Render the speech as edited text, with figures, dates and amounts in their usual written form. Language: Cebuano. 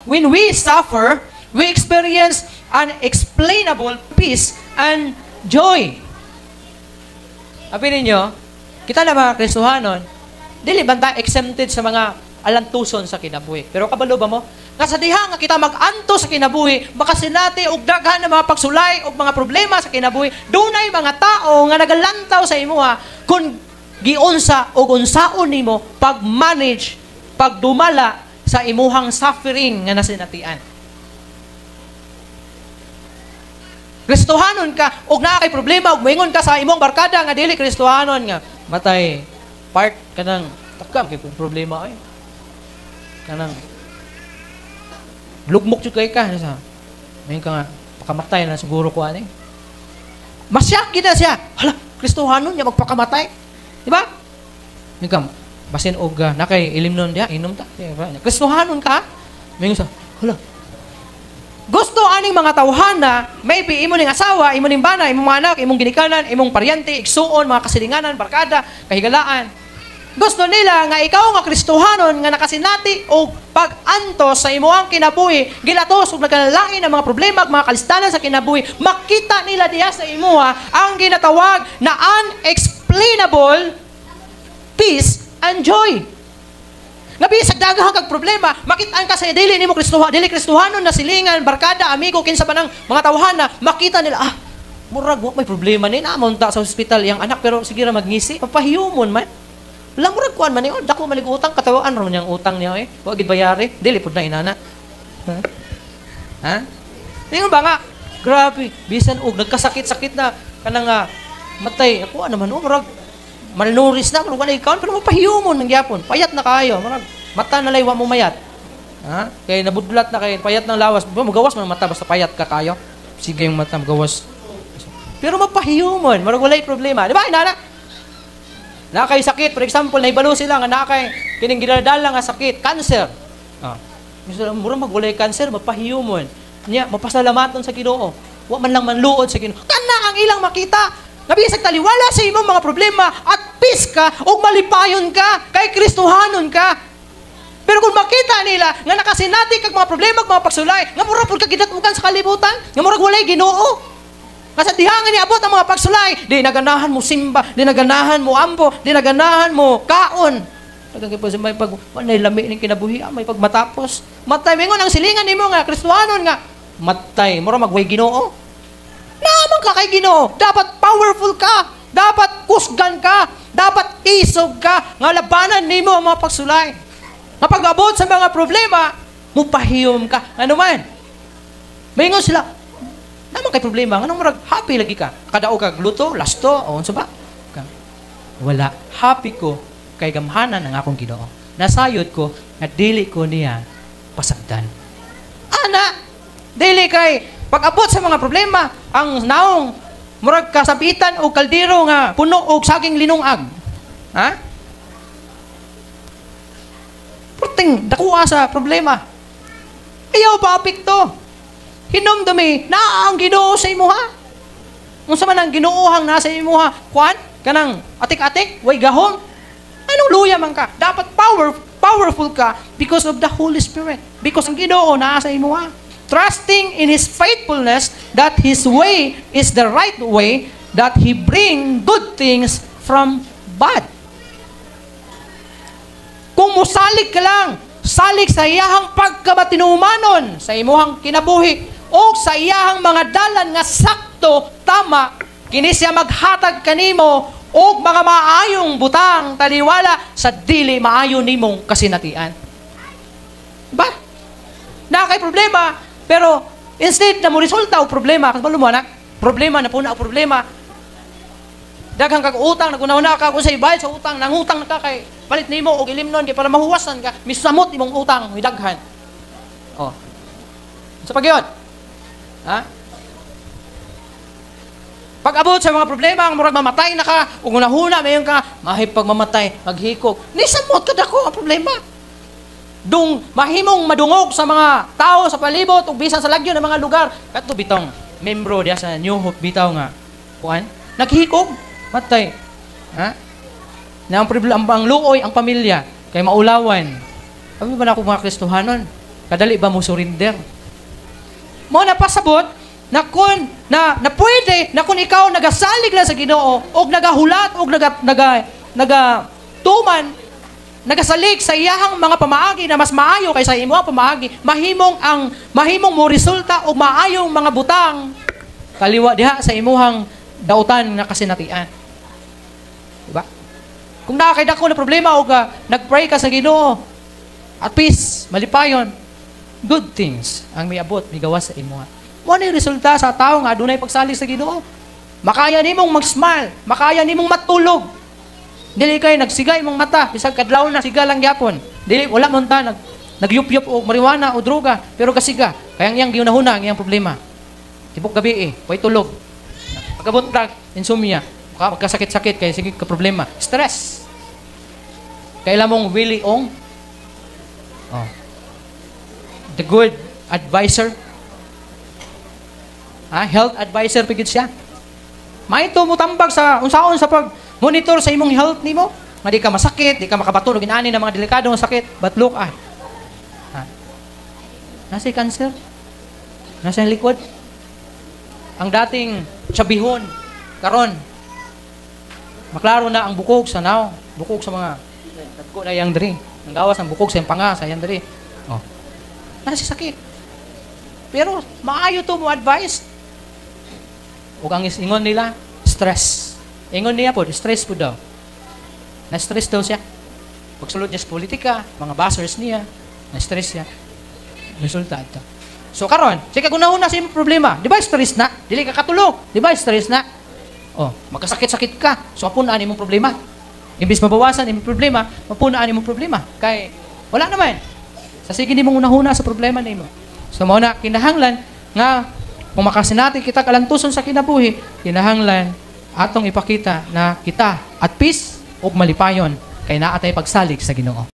When we suffer, we experience unexplainable peace and joy. Abi ninyo, kita na mga Kristohanon, dili banta exempted sa mga alantuson sa kinabuhi. Pero kabalo ba mo? Nga sa diha nga kita mag-anto sa kinabuhi, makasinati og daghan ng mga pagsulay og mga problema sa kinabuhi, dunay mga tao nga nagalantaw sa imuha kung giunsa og unsaon nimo pag-manage, pagdumala sa imuhang suffering nga nasinatian. Kristohanon ka og naa kay problema og moingon ka sa imong barkada nga dili Kristohanon nga matay part kanang takam kay problema ay kanang lugmok jud kay ka sa mayon ka nga pakamatay na siguro ko ani. Masyak gid na siya. Hala, Kristohanon niya magpakamatay. Di ba? Mayon ka basin og nakay ilimnon diha inom ta. Kristohanon ka? Mayon sa hala, gusto aning mga tawhana, maybe imo ning asawa, imo ning bana, imong mga anak, imong ginikanan, imong paryente, igsuon, mga kasilinganan, barkada, kahigalaan. Gusto nila nga ikaw nga Kristohanon nga nakasinati og pag-antos sa imuhang kinabuhi, gilatos og nagkalain ang mga problema ug mga kalistanan sa kinabuhi, makita nila diha sa imuha ang ginatawag na unexplainable peace and joy. Nga bisag daghan kag problema, makitaan ka sa dili nimo Kristohan, dili Kristohanon na silingan, barkada, amigo, kinsa pa nang mga tawhana, makita nila, murag wa may problema ni, namunta sa ospital iyang anak pero sige ra magngisi, papahiyumon man. Wala murag kuan man ni, oh, dako man utang, katawaan ra man niyang utang niya eh. Wa gid bayari, dili pud na inana. Ha? Ha? Ningon ba nga, grabe, bisan og nagkasakit-sakit na kanang matay, ako naman oh, murag malnourished na, murag wala ikaw, pero mapahiyumon man gyapon. Payat na kayo, murag mata na lay wa mo mayat. Ha? Kay nabudlat na kay payat ng lawas, magawas man mata basta payat ka kayo. Sige yung mata magawas. Pero mapahiyumon, murag walay problema. Di ba inana? Nakay sakit, for example, nahibalo sila nga nakay kining gidaladala nga sakit, cancer. Ah. Murag magwalay cancer, mapahiyumon. Nya mapasalamaton sa Ginoo. Wa man lang manluod sa Ginoo. Kana ang ilang makita. Nabisag taliwala sa imong mga problema at peace ka ug malipayon ka kay Kristohanon ka. Pero kung makita nila nga nakasinati kag mga problema ug mga pagsulay, nga mura pud ka gidatugan sa kalibutan, nga murag walay Ginoo. Kasi diha nga niabot ang mga pagsulay, di naganahan mo simba, di naganahan mo ampo, di naganahan mo kaon. Daghang kay may pag walay lami ning kinabuhi, may pagmatapos. Matay mingon ang silingan nimo nga Kristohanon nga matay, mura magway Ginoo. Naman ka kay Ginoo, dapat powerful ka, dapat kusgan ka, dapat isog ka nga labanan nimo ang mga pagsulay. Nga pag-abot sa mga problema, mupahiyom ka. Ano man? Maingon sila, naman kay problema, nganong murag happy lagi ka? Kadao kag luto, lasto, o unsa ba? Wala. Happy ko kay gamhanan ang akong Ginoo. Nasayod ko nga dili ko niya pasagdan. Ana, dili kay pag-abot sa mga problema, ang naong murag kasabitan o kaldero nga puno og saging linungag. Ha? Perting dakuha sa problema. Ayaw pa apekto. Hinumdumi, naa ang Ginoo sa imuha. Unsa man ang Ginoohang nasa imuha? Kuan? Kanang atik-atik, way gahom. Anong luya man ka? Dapat powerful ka because of the Holy Spirit. Because ang Ginoo naa sa imuha. Trusting in His faithfulness that His way is the right way, that He bring good things from bad. Kung musalig ka lang, salig sa iyahang pagkamatinumanon, sa imuhang kinabuhi, o sa iyahang mga dalan nga sakto, tama, kini siya maghatag kanimo og mga maayong butang taliwala sa dili maayo nimong kasinatian. Ba? Na kay problema, pero instead na mo resulta og problema, kasi mo na, problema na puna og problema. Daghang kag utang, naguna-una ka kung sa ibayad sa utang, nangutang na ka kay palit nimo og ilimnon kay para mahuwasan ka, misamot imong utang, midaghan. Oh. Sa pagyon. Ha? Pag-abot sa mga problema, ang murag mamatay na ka, ug hunahuna mayon ka, mahipag mamatay, maghikog. Nisamot ka dako ang problema. Dung mahimong madungog sa mga tao sa palibot ug bisan sa lagyo ng mga lugar, kadto bitong membro diya sa New Hope bitaw nga kuan, naghikog, matay. Ha? Na ang problema ang luoy ang pamilya kay maulawan. Abi ba na ako mga Kristohanon? Kadali ba mo surrender? Mo na pasabot na kun na, na pwede na kung ikaw nagasalig lang sa Ginoo og nagahulat og naga naga naga tuman, nagasalig sa iyahang mga pamaagi na mas maayo kaysa imong pamaagi, mahimong ang mahimong mo resulta og maayong mga butang kaliwa diha sa imuhang dautan nga kasinatian. Diba? Kung naa kay dako na problema og nagpray ka sa Ginoo, at peace, malipayon, good things ang miabot, migawas sa imuha. Mo ni resulta sa tawo nga adunay pagsalig sa Ginoo. Makaya nimong mag-smile, makaya nimong matulog. Dili kay nagsiga imong mata, bisag kadlaw na siga lang gyapon. Dili wala man ta nagyup-yup og marijuana o droga, pero kasiga. Kaya ang iyang giunahuna ang iyang problema. Tibok gabi eh, way tulog. Pagkabuntag, insomnia, magkasakit-sakit kay sige ka problema, stress. Kailan mong Willie Ong? Oh. The good advisor. Ha? Health advisor pigid siya. Maito mo tambag sa unsaon sa pag monitor sa imong health nimo. Nga di ka masakit, di ka makabato og inani na mga delikado nga sakit, but look ah. Ha? Nasa cancer. Nasa likod. Ang dating tsabihon karon maklaro na ang bukog sa naw, bukog sa mga dagko na yang diri. Ang gawas ang bukog sa iyang panga sa yang diri. Oh. Nasa sakit. Pero maayo to mo advice. Ug ang ingon nila, stress. Ingon niya po, stress po daw. Na-stress daw siya. Pagsulod niya sa politika, mga bashers niya, na-stress siya. Resulta ito. So karon, sige gunahon na sa imong problema. Di ba stress na? Dili ka katulog. Di ba stress na? Oh, magkasakit-sakit ka. So mapunaan imong problema. Imbis mabawasan imong problema, mapunaan imong problema. Kay wala naman. Sa sige nimong unahuna sa problema nimo. So mao na kinahanglan nga kung makasinati kita kalantuson sa kinabuhi, kinahanglan atong ipakita na kita at peace ug malipayon kay naa tay pagsalig sa Ginoo.